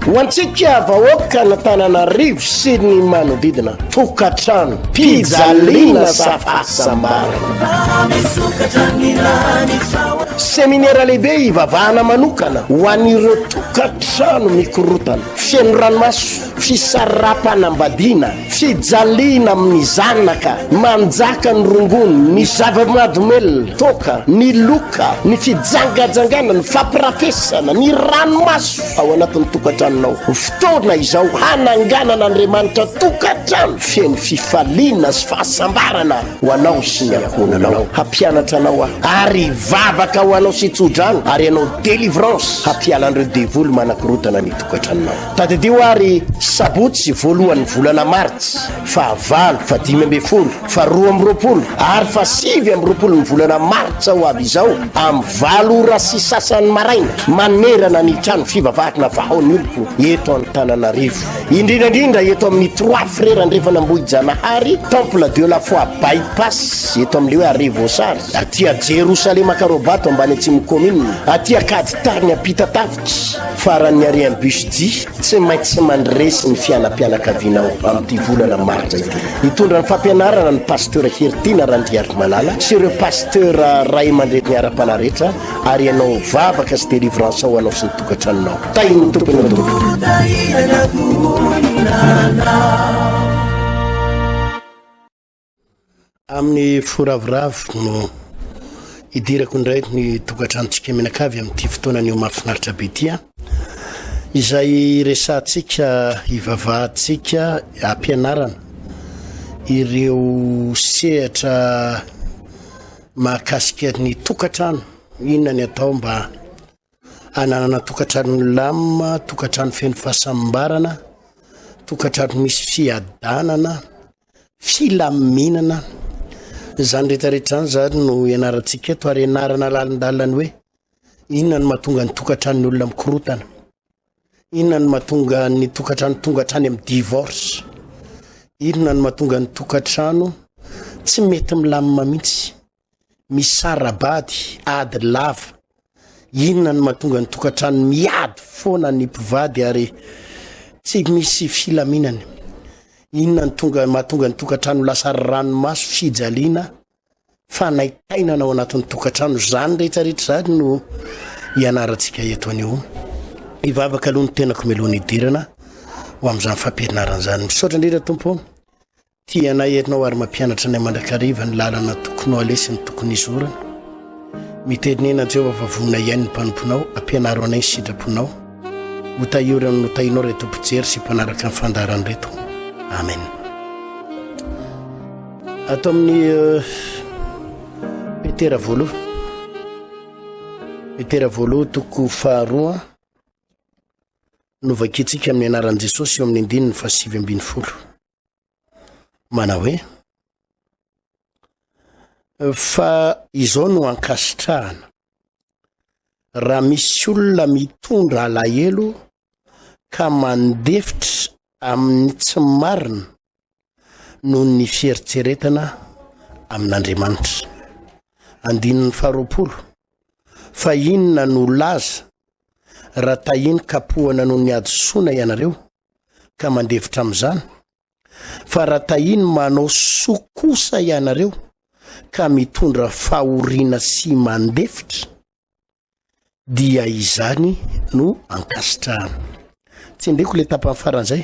Ho antsika vahoakan'Antananarivo sy ny manodidina, tokantrano, pijaliana sa fahasambarana. Seminera lehibe hivavahana manokana ho an'ireo tokantrano mikorotana, feno ranomaso, fisaraham-panambadiana, Fijaliana amin'ny zanaka, manjaka ny rongony, ny zava-mahadomelina, toaka, ny loka, ny fijangajangana, ny fampirafesana, ny ranomaso ao anatin'ny tokantranonao. Fotoana izao hananganan'Andriamanitra tokantrano feno fifaliana sy fahasambarana ho anao sy ny ankohonanao. Hampianatra anao aho ary hivavaka ho anao sy hitsodrano ary hanao délivrance hampiala an'ireo devoly manakorontana ny tokantranonao. Tadidio ary sabotsy voalohan'ny volana martsa, faha valo, faha 15, faha 22 ary faha 29 ny volana martsa ho avy izao amin'ny valo ora sy sasany maraina manerana ny trano fivavahana Vahao ny Oloko eto Antananarivo. Indrindra indrindra eto amin'ny Trois Frères Andrefan'Ambohijanahary, Temple de la Foi Bypass eto amin'ilay hoe Arrêt Voasary, aty Jerosalema Ankarobato ambany atsimo commune, aty Ankaditariny Ampitatafika. Faran'ny arian'ny bus J, tsy maintsy mandresy ny fianam-pianakavianao amin'ity volana martsa ity. Hitondra ny fampianarana ny Pasteur Heritiana Randriarimalala sy ireo Pasteur ray aman-dreny ara-panahy rehetra ary ianao vavaka sy délivrance ho anao sy ny tokantranonao. Tahin'ny Tompo ianao tompoko. Amin'ny fo ravoravo no idirako indray ny tokantranontsika mianakavy amin'ity fotoana anio mahafinaritra be ity an, izay resahantsika, ivavahantsika, ampianarana ireo sehatra mahakasika ny tokantrano, inona ny atao mba hananana tokantrano milamina, tokantrano feno fahasambarana, tokantrano misy fiadanana. Filaminana. Izany rehetra rehetra izany zany no ianarantsika eto ary ianarana lalindalina ny hoe inona no mahatonga ny tokantranon'ny olona mikorotana, inona no mahatonga ny tokantrano tonga hatrany amin'ny divorce, inona no mahatonga ny tokantrano tsy mety milamina mihitsy. Misara-bady, ady lava. Inona no mahatonga ny tokantrano miady foana ny mpivady ary tsy misy filaminany? Inona no tonga mahatonga ny tokantrano lasa ranomaso, fijaliana, fanaintainana ao anatin'ny tokantrano? Izany rehetrarehetra izany no ianarantsika eto anio. Hivavaka aloha ny tenako mialoha ny hidirana ho amin'izany fampianarana izany. Misaotra indrindra Tompo. Tia anay ianao ary mampianatra anay mandrakariva ny lalana tokony ho aleha sy ny tokony hizorana. Mitenena Jehovah fa vonona hihaino ny mpanomponao, ampianaro anay ny sitraponao. Ho tahio ireo notahinao ireto mpijery sy mpanaraka ny fandaharana ireto. Amen. Ato amin'ny eh, Petera voaloha. Petera voaloha toko faharoa novakintsika amin'ny anaran'i Jesosy eo amin'ny andininy faha 19. Manao hoe, Fa izao no ankasitrahana, raha misy olona mitondra alahelo ka mandefitra amin'ny tsy marina noho ny fieritreretana amin'Andriamanitra. Andininy faharoapolo, Fa inona no laza raha tahiny kapohana noho ny hadisoana ianareo ka mandefitra amin'izany? Fa raha tahiny manao soa kosa ianareo ka mitondra fahoriana sy mandefitra, dia izany no ankasitrahana. Tsindriko le tapany faran'izay.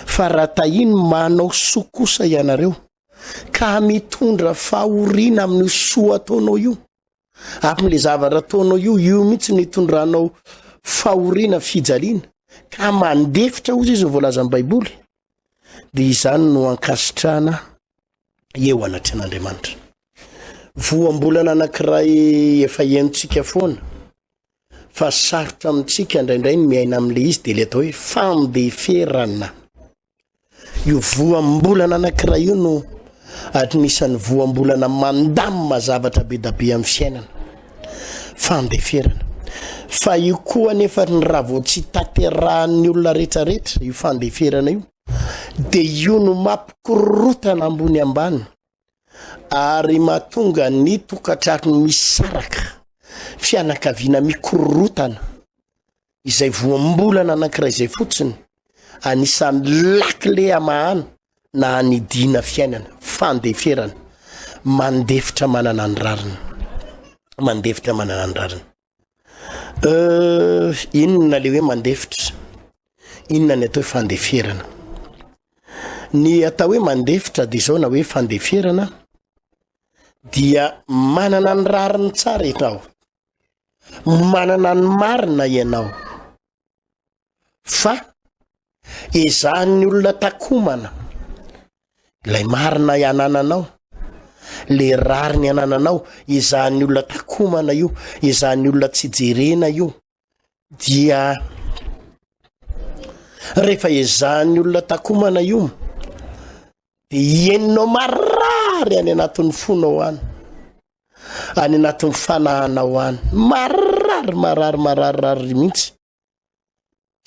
Fa raha tahiny manao soa kosa ianareo ka mitondra fahoriana amin'io soa ataonao io, Amin'ilay zavatra ataonao io, io mihitsy no itondranao fahoriana, fijaliana, ka mandefitra hozy izy ny voalazan'ny Baiboly, dia izany no ankasitrahana eo anatrehan'Andriamanitra. Voambolana anankiray efa henontsika foana fa sarotra amintsika indraindray ny miaina amin'ilay izy dia ilay atao hoe fandeferana. Io voambolana anankiray io no anisan'ny voambolana mandamina zavatra be da be amin'ny fiainana. Fandeferana. Fa io koa anefa ny raha vao tsy tanterahan'ny olona rehetrarehetra io fandeferana io dia io no mampikorotana ambony ambany ary mahatonga ny tokantrano misaraka, fianakaviana mikorotana. Izay voambolana anankiray izay fotsiny, anisan'ny lakile hamahana na hanidiana fiainana, fandeferana, mandefitra manana ny rariny. Mandefitra manana ny rariny. Euh, inona le hoe mandefitra? Inona ny atao hoe fandeferana? Ny atao hoe mandefitra dia izao na hoe fandeferana dia manana ny rariny tsara ianao. Manana ny marina ianao. Fa ezahan'ny olona takomana ilay marina anananao, le rariny anananao, ezahan'ny olona takomana io, ezahan'ny olona tsy jerena io, dia rehefa ezahan'ny olona takomana io, de henonao marary any anatin'ny fonao any. any anatin'ny fanahanao any marary marary mararyrary mihitsy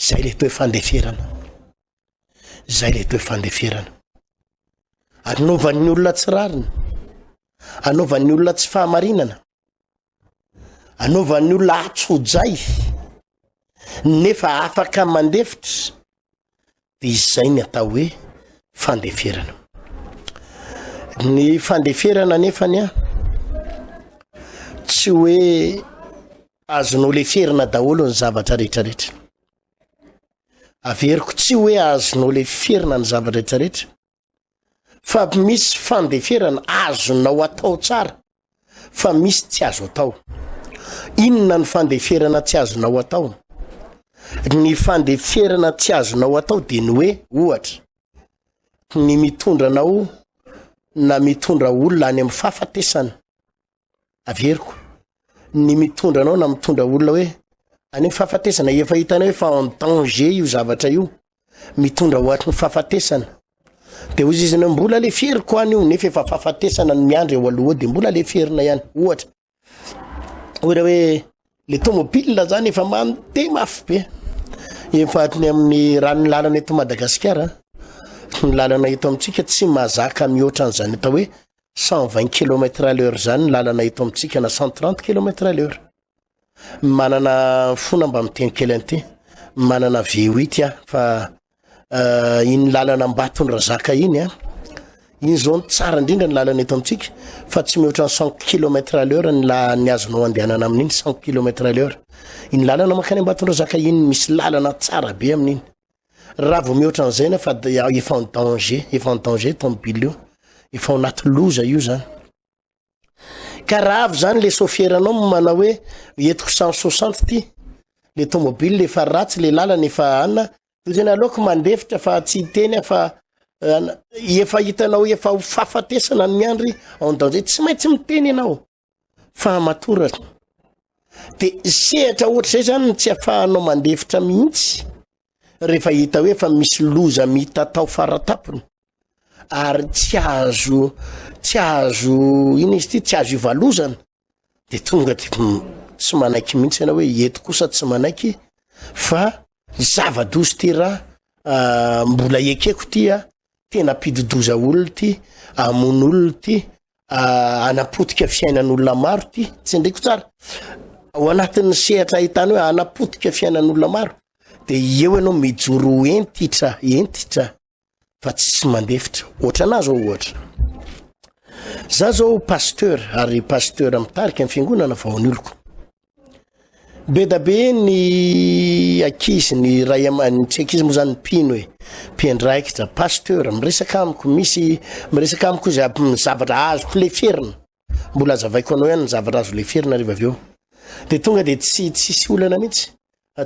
zay le toe fandeferana zay le toe fandeferana anaovan'ny olona tsy rariny anaovan'ny olona tsy fahamarinana anaovan'ny olona atsojay nefa afaka mandefitra Dia izay ny atao hoe fandeferana. Ny fandeferana anefany a, tsy hoe azonao leferina daholo ny zavatra rehetrarehetra. Averiko tsy hoe azonao leferina ny zavatra rehetrarehetra, fa misy fandeferana azonao atao tsara fa misy tsy azo atao. Inona ny fandeferana tsy azonao atao? Ny fandeferana tsy azonao atao dia ny hoe ohatra ny mitondra anao na mitondra olona any amin'ny fahafatesana. Averiko, ny mitondra anao na mitondra olona hoe any amin'ny fahafatesana, efa hitanao hoe fa en danger io zavatra io, mitondra ho an'ny fahafatesana. De hoy izy hoe mbola leferiko any io, nefa efa fahafatesana no miandry eo aloha eo, de mbola leferina ihany. Ohatra, ohatra hoe le tomobile zany efa mandeha mafy be, efa ny amin'ny raha ny lalana eto Madagasikara, ny lalana eto amintsika tsy mahazaka mihoatra an'izany atao hoe 120 kilomètre à l'heure zany ny lalana eto amintsika na 130 kilomètre à l'heure. Manana fona mba miteny kely an'ity, manana V8 aho fa euh, iny lalana Ambatondrazaka iny a, iny zao ny tsara indrindra ny lalana eto amintsika fa tsy mihoatra ny 100 kilomètre à l'heure ny la ny azonao andehanana amin'iny 100 kilomètre à l'heure. Iny lalana mankany Ambatondrazaka iny misy lalana tsara be amin'iny. Raha vao mihoatra an'izay nefa dia efa en danger, efa en danger tomobile io, efa ao anaty loza io zany. Ka raha avy zany le soferanao manao hoe entiko 160 ty, le tomobile efa ratsy le lalana efa anona, toy zany aleoko mandefitra fa tsy hiteny aho fa efa hitanao efa ho fahafatesana ny miandry en danger, tsy maintsy miteny ianao. Fahamatorana. De sehatra ohatr'izay zany no tsy afahanao mandefitra mihitsy rehefa hita hoe efa misy loza mitatao faratapony ary tsy azo tsy azo ina izy ity tsy azo ivalozana de tonga de tsy manaiky mihitsy ianao hoe eto kosa tsy manaiky fa zava-doza ty raha ah, mbola ekeko ty a tena mpididoza olona ty amono olona ty hanapotika fiainan'olona maro ty, tsindriko tsara, ao anatin'ny sehatra ahitana hoe hanapotika fiainan'olona maro, de eo ianao mijoro ho hentitra, hentitra fa tsy mandefitra. Ohatra anah zao ohatra, za zao pasteur ary pasteur mitarika ny fiangonana vao ny oloko. Be da be ny ankizy, ny ray aman-, tsy ankizy moa zany, mpino e, mpiandraikitra, pasteur, miresaka amiko, misy miresaka amiko izy aby ny zavatra azoko leferina, mbola azavaiko anao ihany ny zavatra azo leferina rehefa avy eo, de tonga de tsy tsisy olana mihitsy,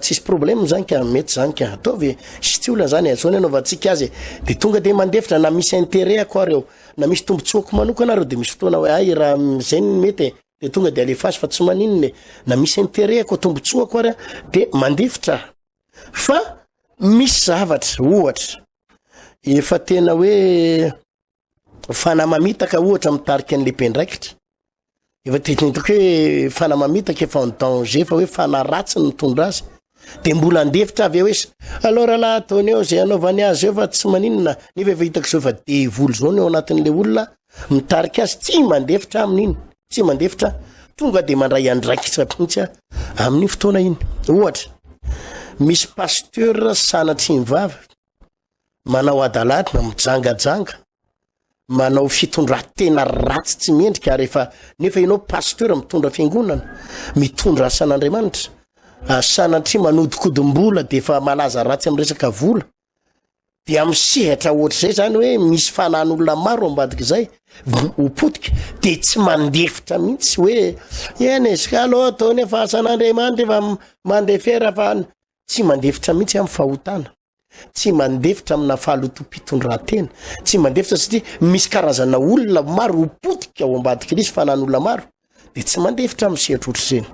tsisy problème zany ka, mety zany ka, ataovy e, tsisy tsy olana zany e, zao ny anaovantsika azy e, de tonga de mandefitra na misy intérêt-ako ary eo, na misy tombotsoako manokana ary eo, de misy fotoana hoe hay raha zay no mety e. de tonga de alefaso fa tsy maninona e, na misy intérêt-ko tombotsoako ary de mandefitra fa misy zavatra ohatra efa tena hoe fanahy mamitaka ohatra mitarika an'le mpiandraikitra efa teneniko hoe fanahy mamitaka efa en danger fa hoe fanahy ratsy ny mitondra azy de mbola andefitra avy eo hoe alors rahalahy ataony eo zay anaovany azy eo fa tsy maninona nefa efa hitako zao fa devoly zao ny ao anatin'le olona mitarika azy tsy mandefitra amin'iny tsy mandefitra tonga de mandray andraikitra mihitsy a amin'iny fotoana iny ohatra. Misy pasteur sanatria ny vava, manao hadalana, mijangajanga, manao fitondran-tena ratsy tsy mendrika ary efa nefa ianao pasteur mitondra fiangonana, mitondra asan'Andriamanitra, ah, sanatria manodikodim-bola de efa malaza ratsy amin'ny resaka vola, de amin'ny sehatra ohatr'izay zany hoe misy fanan'olona maro ambadik'izay ho potika de tsy mandefitra mihitsy hoe eny e, ska aloha ataony efa asan'Andriamanitra efa mandefera fa tsy mandefitra mihitsy amin'ny fahotana. tsy mandefitra amina fahalotoam-pitondrantena, tsy mandefitra satria misy karazana olona maro ho potika ao ambadik'ilay izy, fanan'olona maro, de tsy mandefitra amin'ny sehatra ohatr'izany.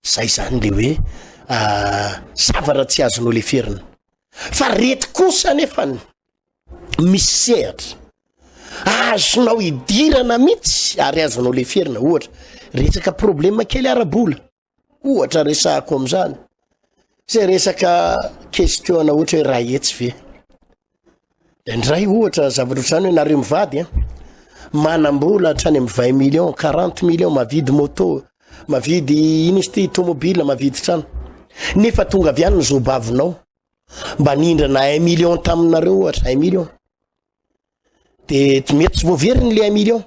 Zay zany le hoe ah, zavatra tsy azonao leferina. Fa reto kosa anefany misy sehatra azonao idirana mihitsy ary azonao leferina, ohatra resaka problema kely ara-bola. Ohatra resahako am'zany, zay resaka question ana ohatra hoe ray hetsy ve? Indraindray ohatra zavatra ohatr'izany hoe nareo mivady an, manam-bola hatrany amin'ny vingt millions, quarante millions, mahavidy moto, mahavidy ino izy ty, tomobile, mahavidy trano, nefa tonga avy any ny zobavinao, mba nindrana un million taminareo ohatra, un million, de mety tsy voaveriny le un million,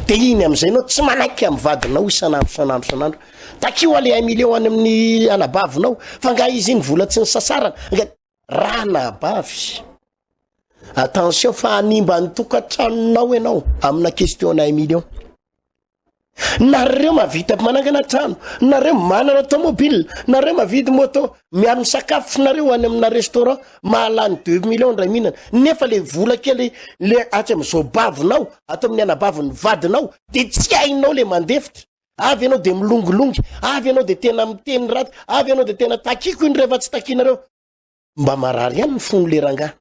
De iny amizay enao tsy manaiky am vadinao isan'andro isan'andro isan'andro. Takio ale un million any amin'ny anabavinao fa nga izy iny vola tsy nisasarana. Nga ranabavy. Attention fa hanimba ny tokantranonao ianao amina question na un million. Nareo mahavita manangana trano, nareo manana tomobile, nareo mavidy moto, miaro misakafo nareo any amina restaurant mahalany deux millions ndray mihinana nefa le vola kely le atsy am zobavinao ato amin'ny anabavin'ny vadinao de tsy hainao le mandefitra avy ianao de milongilongy avy ianao de tena miteny ratsy avy ianao de tena takiko iny rehefa tsy takinareo mba marary ihany ny fon'le rangahy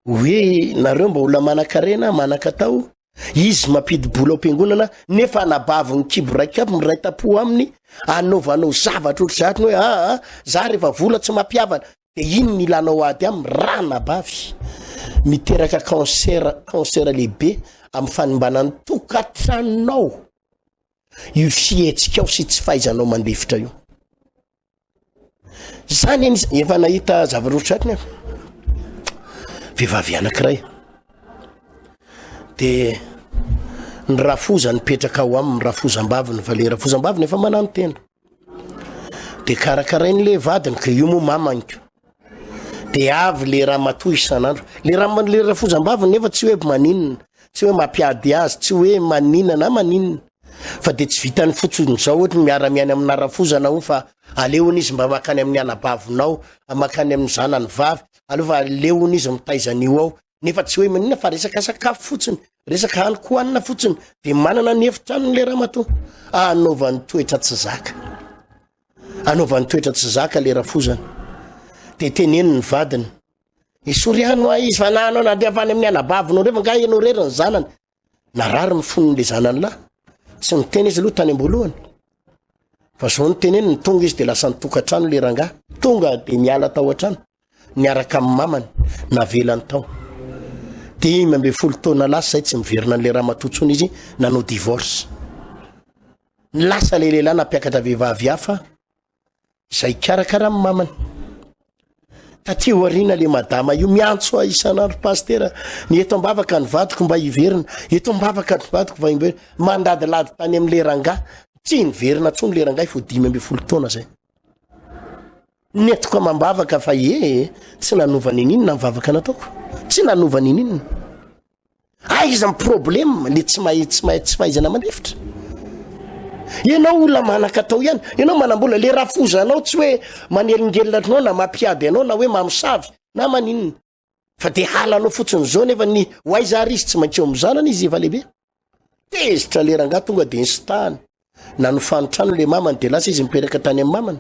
hoe nareo mba olona manan-karena manan-katao izy mampidi-bola ao am-piangonana nefa anabavin'ny kibo raika aby miray tampo aminy anaovanao zavatra ohatr'izany hoe aa ah, za rehefa vola tsy mampihavana de iny ny ilanao ady aminy ranabavy miteraka cancer cancer lehibe amin'ny fanimbana ny tokantranonao io fihetsikao sy tsy fahaizanao mandefitra io Zany anie efa nahita zavatra ohatr'izany aho. Vehivavy anankiray de ny rafoza nipetraka ao aminy, rafozam-baviny fa le rafozam-baviny efa manano-tena. De karakarainy le vadiny ka io moa mamany ko. De avy le ramatoa isan'andro. Le rama- le rafozam-baviny nefa tsy hoe maninona, tsy hoe mampiady azy, tsy hoe maninona na maninona. Fa de tsy vitan'ny fotsiny zao ohatra miara-miaina amina rafozana hono fa aleony izy mba makany amin'ny anabavinao, makany amin'ny zanany vavy, aleo fa aleony izy mitaiza an'io ao. Nefa tsy hoe maninona fa resaka sakafo fotsiny, resaka hanin-kohanina fotsiny, de manana ny efitranony le ramatoa. Anaovany toetra tsy zaka. Anaovany toetra tsy zaka le rafozana. De teneno ny vadiny. Esory ihany hoa izy fa na anao nandeha avy any amin'ny anabavinao ndray fa nga ianao irery ny zanany. Narary ny fon'le zanany lahy. Tsy niteny izy aloha tany am-boalohany. Fa zao ny teneniny, tonga izy de lasa nitokantrano le rangahy. Tonga de niala tao an-trano niaraka amin'ny mamany, navelany tao. 15 taona lasa zay tsy miverina an'le ramatoa intsony izy, nanao divorce. Lasa le lehilahy nampiakatra vehivavy hafa izay hikarakara ny mamany. Taty aoriana le madama io miantso ahy isan'andro pasitera, ny eto am-bavaka ny vadiko mba hiverina, eto am-bavaka ny vadiko mba hiverina. Mandadilady tany amin'le rangahy, tsy niverina intsony le rangahy fo 15 taona zay. Nentiko amam-bavaka fa ee, tsy nanova ninininona ny vavaka nataoko, tsy nanova ninininona. Aiza ny problème le tsy mahay tsy mahay tsy fahaizana mandefitra? Ianao olona manan-katao ihany, ianao manam-bola, le rafozanao tsy hoe manelingelina anao na mampiady anao na hoe mamosavy na maninona fa de halanao fotsiny zao nefa ny ho aiza ary izy tsy maintsy eo amin'ny zanany izy efa lehibe. Tezitra le rangahy tonga de nisintahany. Nanofany trano le mamany de lasa izy niperaka tany amin'ny mamany.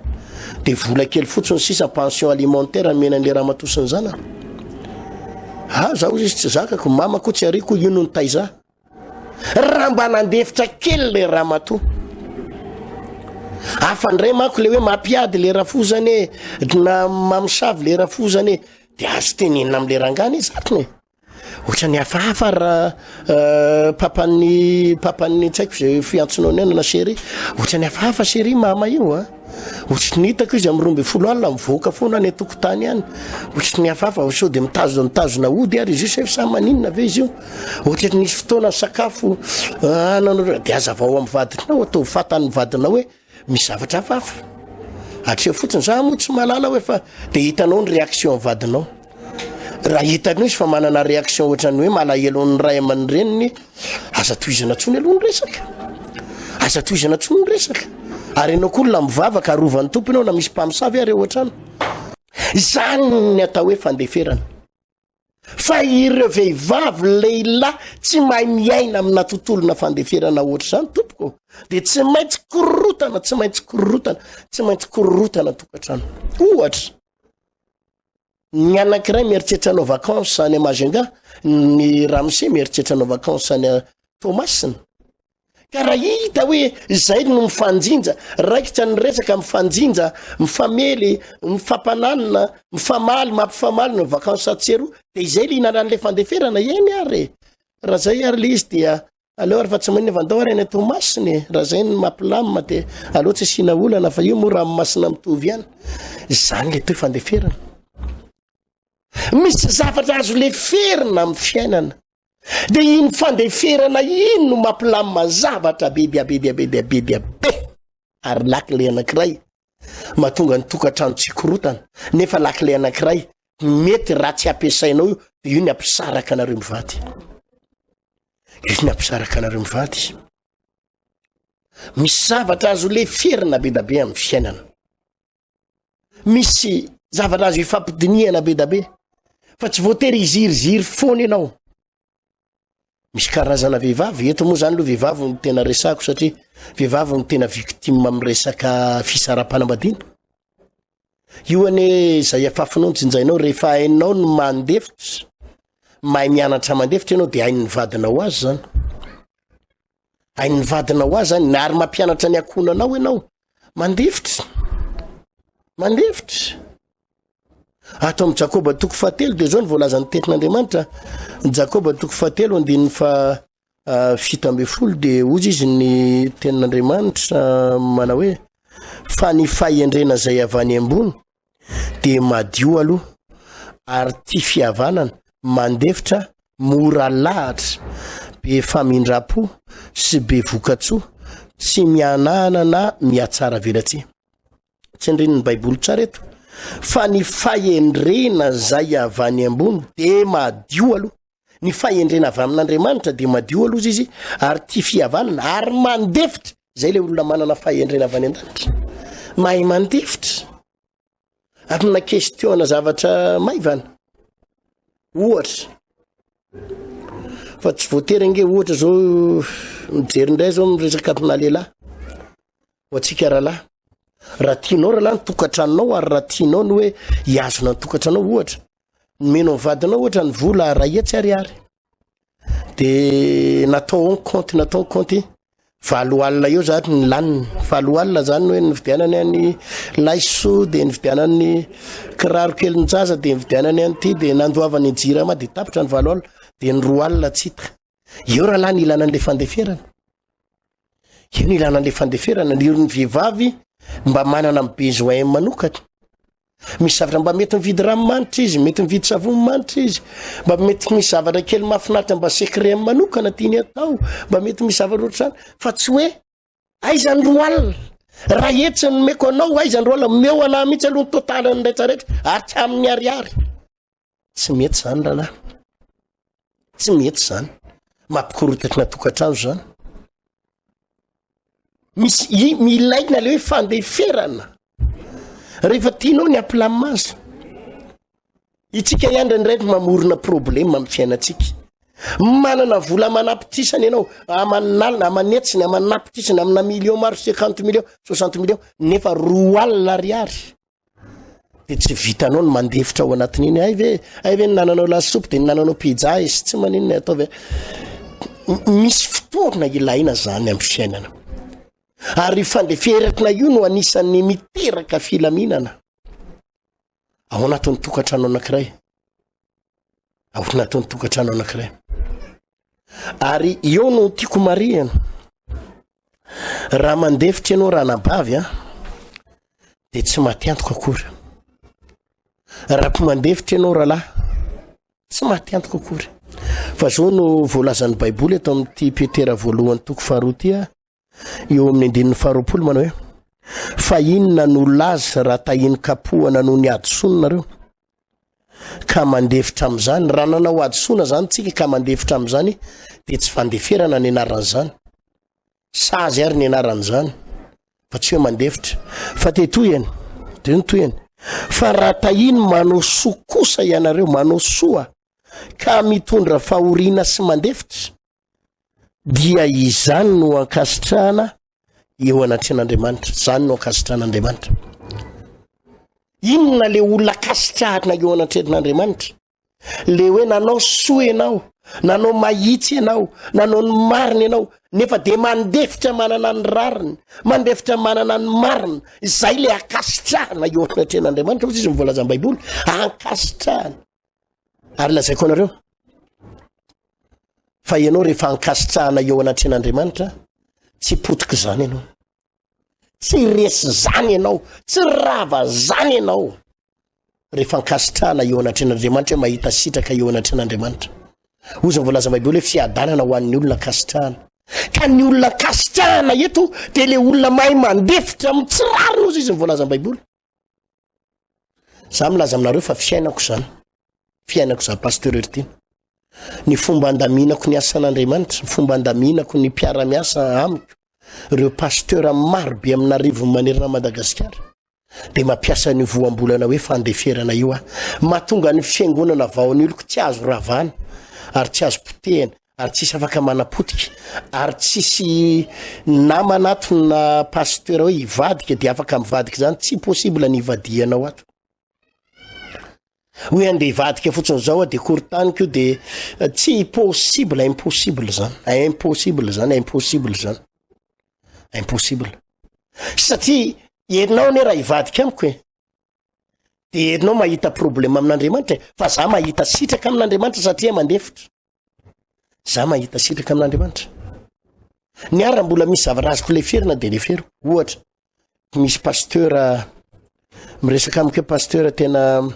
De vola kely fotsiny sisa pension alimentaire nomena an'le ramatoa sy ny zanany. Ah za hozy izy tsy zakako, mamako tsy ariko io no nitaiza ahy. Raha mba nandefitra kely le ramatoa. Hafa indray manko le hoe mampiady le rafozany e, na mamosavy le rafozany e, de azo tenenina am'le rangah anie zatony e. Ohatran'ny hafahafa raha euh, papan'ny papan'ny tsy haiko izay fiantsonao ny anana chérie. Ohatran'ny hafahafa chérie mama io a. Ohatry ny hitako izy amin'ny 12 alina mivoaka foana any an-tokotany any. Ohatry ny hafahafa sao dia mitazona mitazona ody ary izy io sa sa maninona ve izy io? Ohatry ny nisy fotoana sakafo ah, nanao dia hazavao amin'ny vadinao, ataovy fatan'ny vadinao hoe Misy zavatra hafahafa. Hatreo fotsiny, za moa tsy mahalala hoe fa de hitanao ny réaction vadinao. Raha hitanao izy fa manana réaction ohatran'ny hoe malahelo ny ray aman-dreniny, aza tohizana tsony aloha ny resaka. Aza tohizana tsony ny resaka. Ary ianao koa olona mivavaka, arovan'ny Tompo ianao na misy mpamosavy ary ao an-trano. Izany ny atao hoe fandeferana. Fa ireo vehivavy lehilahy tsy mahay miaina amina tontolona fandeferana ohatr'izany tompoko dia tsy maintsy korotana, tsy maintsy korotana, tsy maintsy korotana tokantrano. Ohatra, ny anankiray mieritreritra hanao vacances any Majunga, ny ramose mieritreritra hanao vacances any Toamasina. Ka raha hita hoe izay no mifanjinja, raikitra ny resaka mifanjinja, mifamely, mifampananina, mifamaly, mampifamaly ny vacances atsy sy eroa, dia izay le hinanan'ilay fandeferana, eny ary e! Raha zay ary le izy dia aleo ary fa tsy maninona fa andao ary any Toamasina e! Raha zay no mampilamina dia aleo tsy asiana olana fa io moa ranomasina mitovy ihany. Izany le atao hoe fandeferana. Misy zavatra azo leferina amin'ny fiainana. Dia iny fandeferana iny no mampilamina zavatra be dia be dia be dia be dia be. Ary lakile anankiray mahatonga ny tokantrano tsy hikorotana, nefa lakile anankiray mety raha tsy ampiasainao io dia io ny hampisaraka anareo mivady. Io ny hampisaraka anareo mivady. Misy zavatra azo leferina be da be amin'ny fiainana. Misy zavatra azo ifampidinihana be da be fa tsy voatery hiziriziry foana ianao. Misy karazana vehivavy, eto moa zany aloha vehivavy no tena resako satria vehivavy no tena victime amin'ny resaka fisaraham-panambadiana. Io anie izay afafinao no jinjainao, rehefa hainao ny mandefitra, mahay mianatra mandefitra ianao de hain'ny vadinao azy zany. Hain'ny vadinao azy zany, ary mampianatra ny ankohonanao ianao. Mandefitra. Mandefitra. Ato amin'ny Jakoba toko fahatelo dia zao ny voalazan'ny tenin'Andriamanitra. Jakoba toko fahatelo andininy fa ah, 17 dia hozy izy ny tenin'Andriamanitra ah, manao hoe fa ny fahendrena izay avy any ambony dia madio aloha ary tia fihavanana, mandefitra, mora lahatra, be famindram-po sy be vokatsoa, tsy mihanahana na mihatsara velatsihy. Tsindrin'ny Baiboly tsara eto fa ny fahendrena izay avy any ambony dia madio aloha. Ny fahendrena avy amin'Andriamanitra dia madio aloha izy ary tia fihavanana ary mandefitra. Izay ilay olona manana fahendrena avy any an-danitra. Mahay mandefitra. Amina question-na zavatra maivana. Ohatra. Fa tsy voatery ange ohatra zao mijery indray zao miresaka amina lehilahy. Ho antsika rahalahy. Raha tianao rahalahy ny tokantranonao ary raha tianao ny hoe hihazona ny tokantranonao ohatra. Nomena ny vadinao ohatra ny vola 100 ariary. De natao ao ny compte, natao ny compte 80 eo zany ny laniny. 80 zany hoe nividianany any laiso, de nividianany kiraro kelin-jaza, de nividianany an'ity, de nandoavany ny jirama, de tapitra ny 80, de ny 20 tsy hita. Eo rahalahy ny ilana an'le fandeferana. Eo ny ilana an'le fandeferana, ny ny vehivavy mba manana ny besoin manokana. Misy zavatra mba mety mividy ranomanitra izy, mety mividy savony manitra izy, mba mety misy zavatra kely mahafinaritra mba secret manokana tiany atao, mba mety misy zavatra ohatr'izany, fa tsy hoe aiza ny 20, raha hetsy ny nomeko anao, aiza ny 20, omeo anah mihitsy aloha ny totalin'ny rehetrarehetra, ary tsy amin'ny ariary. Tsy mety izany rahalahy. Tsy mety izany. Mampikorontana tokantrano izany. Misy i milaina le hoe fandeferana. Rehefa tianao ny hampilamina azy. Itsika ihany indraindray no mamorona problème amin'ny fiainantsika. Manana vola manapitrisany ianao, aman'alina, aman'hetsiny, aman'apitrisany, amina million maro, cinquante millions, soixante millions, nefa 20 ariary. de tsy vitanao ny mandefitra ao anatin'iny ay ve ay ve ny nananao lasopy de ny nananao pizza izy tsy maninona ataovy misy fotoana ilaina zany amin'ny fiainana ary fandeferana io no anisan'ny miteraka filaminana ao anatin'ny tokantrano anankiray. Ao anatin'ny tokantrano anankiray. Ary eo no tiako marihina. Raha mandefitra ianao ranabavy a, de tsy maty antoka akory. Raha ko mandefitra ianao rahalahy, tsy maty antoka akory. Fa zao no voalazan'ny Baiboly eto amin'ity Petera voalohany toko faharoa ity a, eo amin'ny andininy faharoapolo manao hoe fa inona no laza raha tahiny kapohana noho ny hadisoana nareo ka mandefitra amin'izany raha nanao hadisoana zany tsika ka mandefitra amin'izany de tsy fandeferana ny anaran'izany sazy ary ny anaran'izany fa tsy hoe mandefitra fa te tohiny de ny tohiny fa raha tahiny manao soa kosa ianareo manao soa ka mitondra fahoriana sy mandefitra dia izany no ankasitrahana eo anatrehan'Andriamanitra. Izany no ankasitrahan'Andriamanitra. Inona le olona ankasitrahana eo anatrehan'Andriamanitra? Le hoe nanao soa ianao, nanao mahitsy ianao, nanao ny marina ianao, nefa de mandefitra manana ny rariny, mandefitra manana ny marina. Izay le ankasitrahana eo anatrehan'Andriamanitra, hoy izy ny voalazan'ny Baiboly, ankasitrahana. Ary lazaiko anareo fa ianao rehefa ankasitrahana eo anatrehan'Andriamanitra, tsy potika izany ianao, tsy resy zany ianao, tsy rava zany ianao. Rehefa ankasitrahana eo anatrehan'Andriamanitra hoe mahita sitraka eo anatrehan'Andriamanitra. Hoy izao voalaza Baiboly hoe fiadanana ho an'ny olona ankasitrahana. Ka ny olona ankasitrahana eto dia le olona mahay mandefitra amin'ny tsy rariny hozy izy ny voalazan'ny Baiboly. Za milaza aminareo fa fiainako zany, fiainako za Pasteur Heritiana. Ny fomba andaminako ny asan'Andriamanitra, ny fomba andaminako ny mpiara-miasa amiko, ireo pasteur maro be amin'arivony manerana Madagasikara, dia mampiasa ny voambolana hoe fandeferana io aho. Mahatonga ny fiangonana vaon'ny oloko tsy azo ravana ary tsy azo potehina ary tsisy afaka manapotika ary tsisy namana ato na pasteur hoe hivadika de afaka mivadika zany, tsy possible ny hivadihanao ato. Hoe andeha hivadika fotsiny zao aho de korotaniko io de tsy possible, impossible zany, impossible zany, impossible zany, impossible. Satria ianao anie raha hivadika amiko e, de ianao mahita problème amin'Andriamanitra e, fa za mahita sitraka amin'Andriamanitra satria mandefitra. Za mahita sitraka amin'Andriamanitra. Ny ahy raha mbola misy zavatra azoko leferina de lefero. Ohatra, misy pasteur miresaka amiko hoe pasteur tena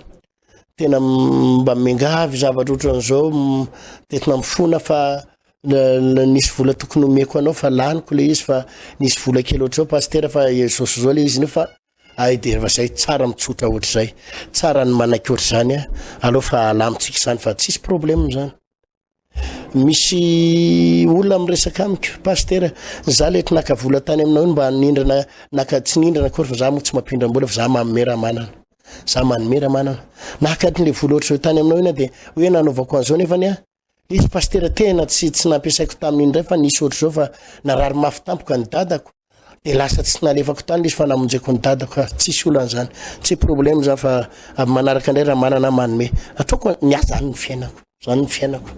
tena mba miangavy zavatra ohatran'izao tena mifona fa nisy vola tokony omeko anao fa laniko le izy fa nisy vola kely ohatr'izao pasteur fa izao sy izao le izy nefa Ay de refa zay tsara mitsotra ohatr'izay, tsara ny manaiky ohatr'izany a, aleo fa alamintsika izany fa tsisy problème zany. Misy olona miresaka amiko, pasitera, za lety naka vola tany aminao iny mba nindrana, naka tsy nindrana akory fa za moa tsy mampindram-bola fa za manome raha manana, za manome raha manana. Naka an'le vola ohatr'izao tany aminao iny aho de hoe nanaovako an'izao nefany a, Nisy pasitera tena tsy tsy nampiasaiko tamin'iny indray fa nisy ohatr'izao fa narary mafy tampoka ny dadako de lasa tsy nalefako tany izy fa namonjeko ny dadako fa tsisy olana zany, tsy problème zany fa avy manaraka indray raha manana aho manome. Ataoko ny ahy zany ny fiainako, zany ny fiainako.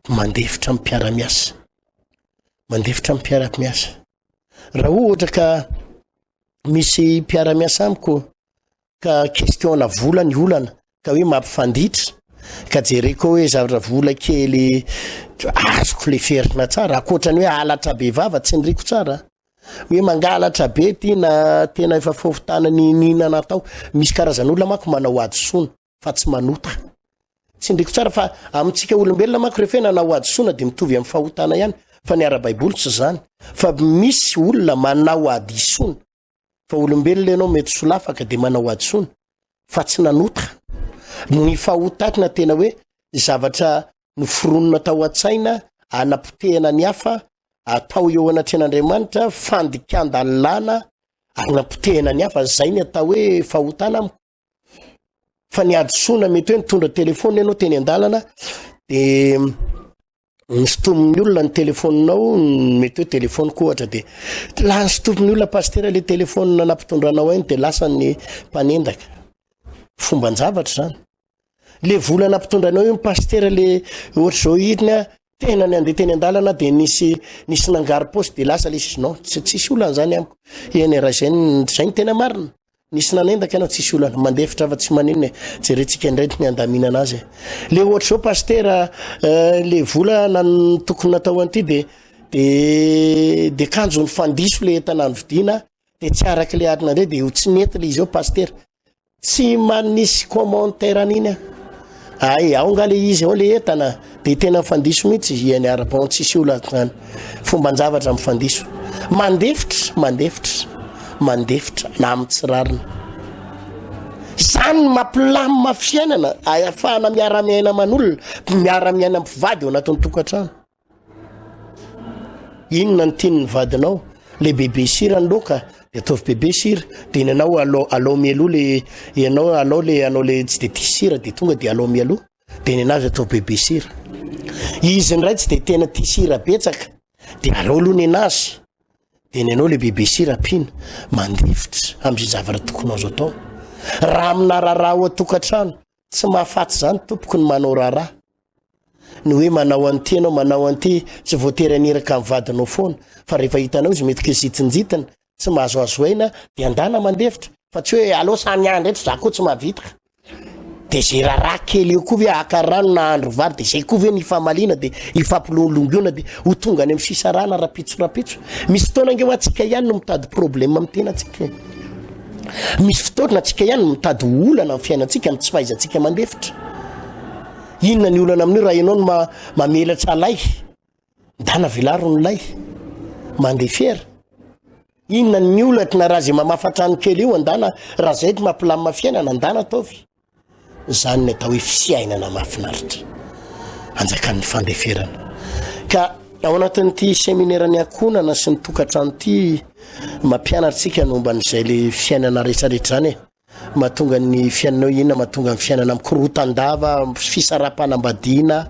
Mandefitra amin'ny mpiara-miasa, mandefitra amin'ny mpiara-miasa. Raha ohatra ka misy mpiara-miasa amiko ka question ana vola ny olana ka hoe mampifanditra ka jereko hoe zavatra vola kely azoko leferina tsara ankoatra ny hoe halatra be vava tsindriko tsara hoe mangalatra be ty na tena efa fofotana niniana natao misy karazan'olona manko manao hadisoana fa tsy manota tsindriko tsara fa amintsika olombelona manko rehefa hoe nanao hadisoana de mitovy amin'ny fahotana ihany fa ny ara-baiboly tsy zany fa misy olona manao hadisoana Fa olombelona ianao mety solafaka de manao hadisoana fa tsy nanota. Ny fahotakina tena hoe zavatra noforonina tao an-tsaina anapotehana ny hafa atao eo anatrehan'Andriamanitra fandikan-dalàna anapotehana ny hafa zay ny atao hoe fahotana amiko. Fa ny hadisoana mety hoe nitondra telefona ianao teny an-dalana de Nisintomin'ny olona ny telefaoninao, mety hoe telefaoniko ohatra de la nisintomin'ny olona pasitera le telefaonina nampitondranao ainy de lasa ny mpanendaka. Fomban-javatra zany. Le vola nampitondranao io pasitera le ohatr'izao iny a, tena ny andeha teny an-dalana de nisy nisy nangaro paosy de lasa le izy. Non, tsy tsisy olana zany amiko. Eny raha izay zay ny tena marina. Nisy nanendaka ianao tsisy olana, mandefitra fa tsy maninona e, jerentsika indray ny handaminana azy e. Le ohatr'izao pasitera eh, le vola nan tokony natao an'ity de de de kanjo nifandiso le entana novidiana de tsy araka le arina indray de ho tsy nety le izy eo pasitera. Tsy manisy commentaire an'iny aho. Ay, ao nga le izy, ao le entana, de tena mifandiso mihitsy, iany ara bon tsisy olana zany. Fomban-javatra mifandiso. Mandefitra, mandefitra, mandefitra na amin'ny tsy rariny. Zany no mampilamina fiainana, ahafahana miara-miaina aman'olona, miara-miaina mpivady ao anatin'ny tokantrano. Inona ny tian'ny vadinao? Le bebe sira ny laoka de ataovy bebe sira, de ny anao alao alao mialoha le ianao alao le anao le tsy de tia sira de tonga de alao mialoha, de ny anazy atao bebe sira. Izy indray tsy de tena tia sira betsaka de alao aloha ny anazy de ny anao le bebe sira ampiana, mandefitra am'zay zavatra tokony azo atao. Raha amina raharaha ao an-tokantrano, tsy mahafaty zany tompoko ny manao raharaha. Ny hoe manao an'ity ianao, manao an'ity, tsy voatery haniraka ny vadinao foana, fa rehefa hitanao izy mety kizitinjitina, tsy mahazoazo aina, dia andana mandefitra, fa tsy hoe aleo samy andry eto, za koa tsy mahavita ka. De ze raharaha kely eo koa ve haka rano na hahandro vary, de zay koa ve ny hifamaliana, de hifampilongilongiona, de ho tonga any amin'ny fisarahana rapitso rapitso. Misy fotoana ange hoa tsika ihany no mitady problème amin'ny tenantsika e. Misy fotoana tsika ihany no mitady olana amin'ny fiainantsika, amin'ny tsy fahaizantsika mandefitra. Inona ny olana amin'io raha ianao no ma mamelatra lay? Ndana velaro ny lay. Mandefera. Inona ny olana raha zay mamafa trano kely io andana raha zay no mampilamina fiainana andana ataovy. Zany ny atao hoe fiainana mahafinaritra. Anjakan'ny fandeferana. Ka ao anatin'ity seminera ny ankohonana sy ny tokantrano ity mampianatra antsika ny momba an'izay le fiainana rehetrarehetra zany e. Mahatonga ny fiainanao inona mahatonga ny fiainana mikorotan-dava, fisaraham-panambadiana,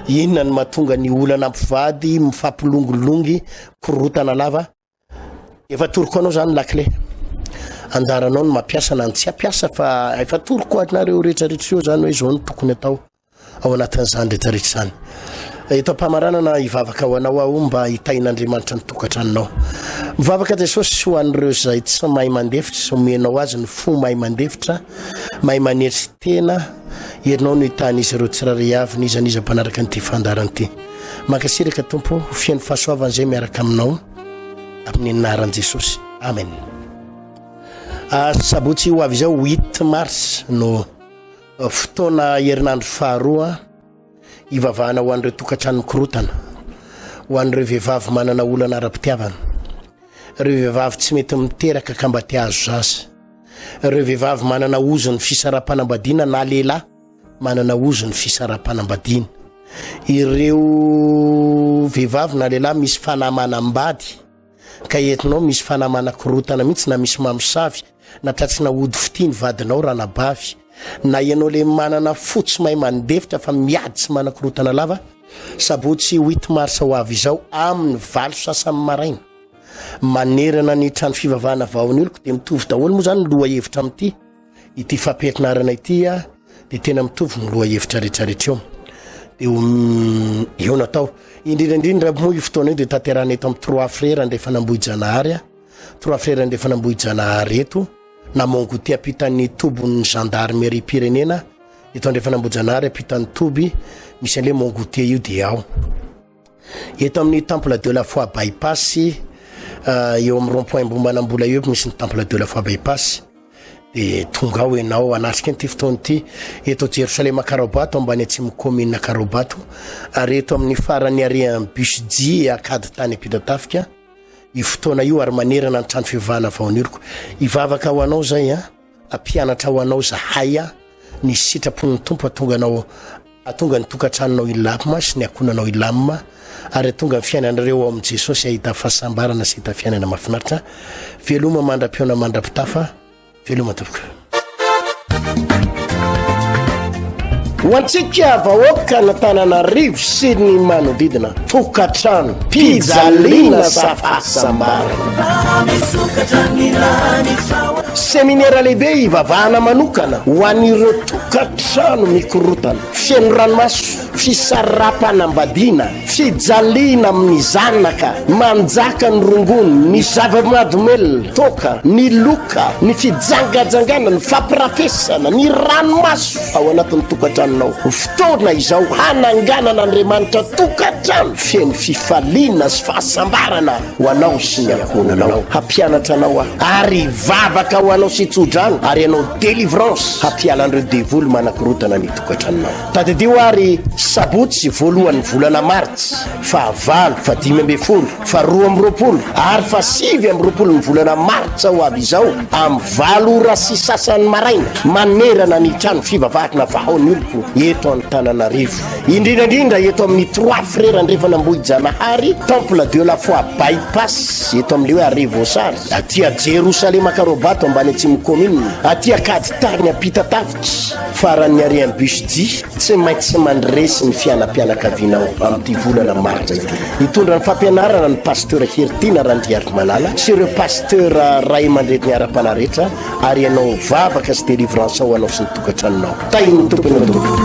inona no mahatonga ny olana mpivady mifampilongilongy, korotana lava. Efa atoroko anao zany lakile. Anjaranao ny mampiasa na ny tsy hampiasa fa efa atoroko anareo rehetrarehetra eo zany hoe zao no tokony atao. ao anatin'izany rehetra rehetra izany. Eto am-pamaranana hivavaka ho anao aho mba hitahin'Andriamanitra ny tokantranonao. Mivavaka Jesosy ho an'ireo izay tsy mahay mandefitra, omenao azy ny fo mahay mandefitra, mahay manetry tena, herinao no hitahan'izy ireo tsirairay avy n'iza n'iza mpanaraka an'ity fandaharana ity. Mankasiraka Tompo, ho feno fahasoavana izay miaraka aminao amin'ny anaran'i Jesosy. Amen. Sabotsy ho avy izao 8 mars no Fotoana herinandro faharoa hivavahana ho an'ireo tokantrano mikorotana, ho an'ireo vehivavy manana olana ara-pitiavana, ireo vehivavy tsy mety miteraka ka mba te hahazo zaza, ireo vehivavy manana ozon'ny fisaraham-panambadiana na lehilahy manana ozon'ny fisaraham-panambadiana, ireo vehivavy na lehilahy misy fanahy manambady ka entinao misy fanahy manakorotana mihitsy na misy mamosavy na tratrina ody fitia ny vadinao ranabavy na ianao le manana fo tsy mahay mandefitra fa miady sy manakorotana lava sabotsy huit mars ho avy izao amin'ny valo sasany maraina manerana ny trano fivavahana vaon'ny oloko dia mitovy daholo moa zany ny loha hevitra amin'ity Ity fampianarana ity dia tena mitovy ny lohahevitra rehetrarehetra eo. Dia eo no atao. Indrindra indrindra moa io fotoana io dia tanterahana eto amin'ny Trois Frères Andrefanambohijanahary. Trois Frères Andrefanambohijanahary eto, na Mont-Goûter ampitan'ny tobin'ny gendarmerie-pirenena eto Andrefanambohijanahary ampitan'ny toby misy an'ilay Mont-Goûter io dia ao. Eto amin'ny Temple de la Foi Bypass, eo amin'ny rond point Ambohimanambola eo misy ny Temple de la Foi Bypass. De tonga ao ianao hanatrika an'ity fotoana ity eto Jerosalema Karaobato ambany atsimon'ny commune Karaobato ary eto amin'ny faran'ny arrêt bus J Ankady tany Ampitatafika io fotoana io ary manerana ny trano fivavahana Vaonioriko. Hivavaka ho anao zay an, hampianatra ho anao zahay an, ny sitrapon'ny Tompo hatonga anao Hahatonga ny tokantranonao hilamina sy ny ankohonanao hilamina ary hahatonga ny fiainanareo ao amin'i Jesosy hahita fahasambarana sy hahita fiainana mahafinaritra. Veloma mandra-pihaona mandra-pitafa. Veloma tompoko. Ho antsika vahoaka an'Antananarivo sy ny manodidina, tokantrano, pijaliana sa fahasambarana? Seminera lehibe hivavahana manokana ho an'ireo tokantrano mikorotana, feno ranomaso, fisaraham-panambadiana, fijaliana amin'ny zanaka, manjaka ny rongony, ny zava-mahadomelina, toaka, ny loka, ny fijangajangana, ny fampirafesana, ny ranomaso ao anatin'ny tokantranonao. Fotoana izao hananganan'Andriamanitra tokantrano feno fifaliana sy fahasambarana ho anao sy ny ankohonanao. Hampianatra anao aho ary hivavaka ho anao sy hitsodrano ary hanao délivrance hampiala an'ireo devoly manakorontana ny tokantranonao. Tadidio ary sabotsy voalohan'ny volana martsa, faha valo, faha 15, faha 22 ary faha 29 ny volana martsa ho avy izao amin'ny valo ora sy sasany maraina manerana ny trano fivavahana Vahao ny Oloko eto Antananarivo. Indrindra indrindra eto amin'ny Trois Frères Andrefana Ambohijanahary, Temple de la Foi Bypass eto amin'ilay hoe Arrêt Voasary, aty Jerosalema Karobato ambany atsimo commune, aty Ankaditariny Ampitatafika. Faran'ny arian'ny bus J, tsy maintsy mandresy ny fianam-pianakavianao amin'ity volana martsa ity. Hitondra ny fampianarana ny Pasteur Heritiana Randriarimalala sy ireo Pasteur ray aman-dreny ara-panahy rehetra ary hanao vavaka sy délivrance ho anao sy ny tokantranonao. Tahin'ny Tompo ianao tompoko.